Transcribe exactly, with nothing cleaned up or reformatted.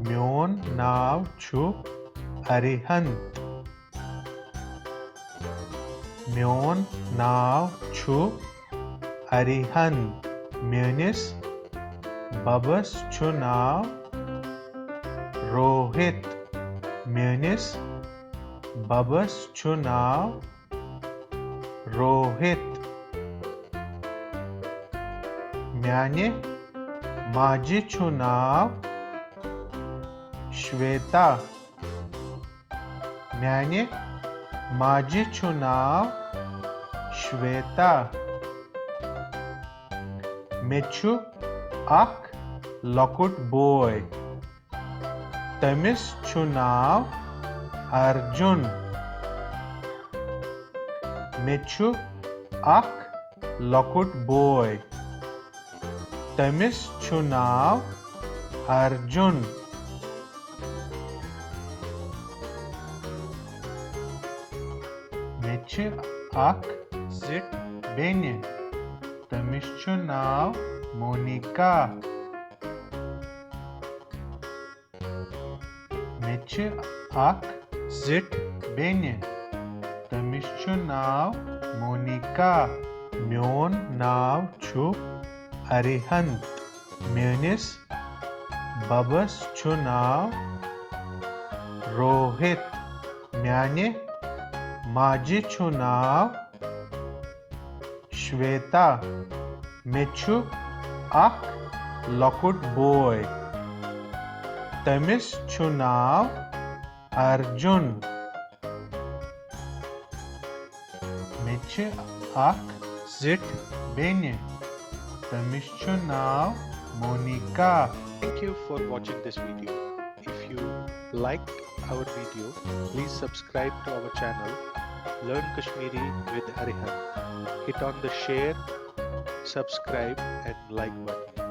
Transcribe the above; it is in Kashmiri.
میون ناو چھُ ارہنت۔ میون ناو چھُ ارہنت۔ میٲنِس ببس چھُ ناو روہت۔ میٲنِس ببس چھُ ناو روہت۔ میانہِ ماجہِ چھُ ناو شویتا۔ میانہِ ماجہِ چھُ ناو شویتا۔ مےٚ چھُ اکھ لۄکُٹ بوے۔ تٔمِس چھُ ناو ارجُن۔ مےٚ چھُ اکھ لۄکُٹ بوے۔ تٔمِس چھُ ناو ارجُن۔ مےٚ چھِ اکھ زِٹھ بیٚنہِ۔ تٔمِس چھُ ناو مونیکا۔ مےٚ چھِ اکھ زِٹھ بیٚنہِ۔ تٔمِس چھُ ناو مونیکا۔ میون ناو چھُ ارہنت۔ میٲنِس ببس چھُ ناو روہت۔ میانہِ ماجہِ چھُ ناو شویتا۔ مےٚ چھُ اکھ لۄکُٹ بوے۔ تٔمِس چھُ ناو ارجُن۔ مےٚ چھِ اکھ زِٹھ بیٚنہِ۔ تٔمِس چھُ ناو Monica. Thank you for watching this video. If you liked our video, please subscribe to our channel, Learn Kashmiri with Arihant. Hit on the share, subscribe and like button.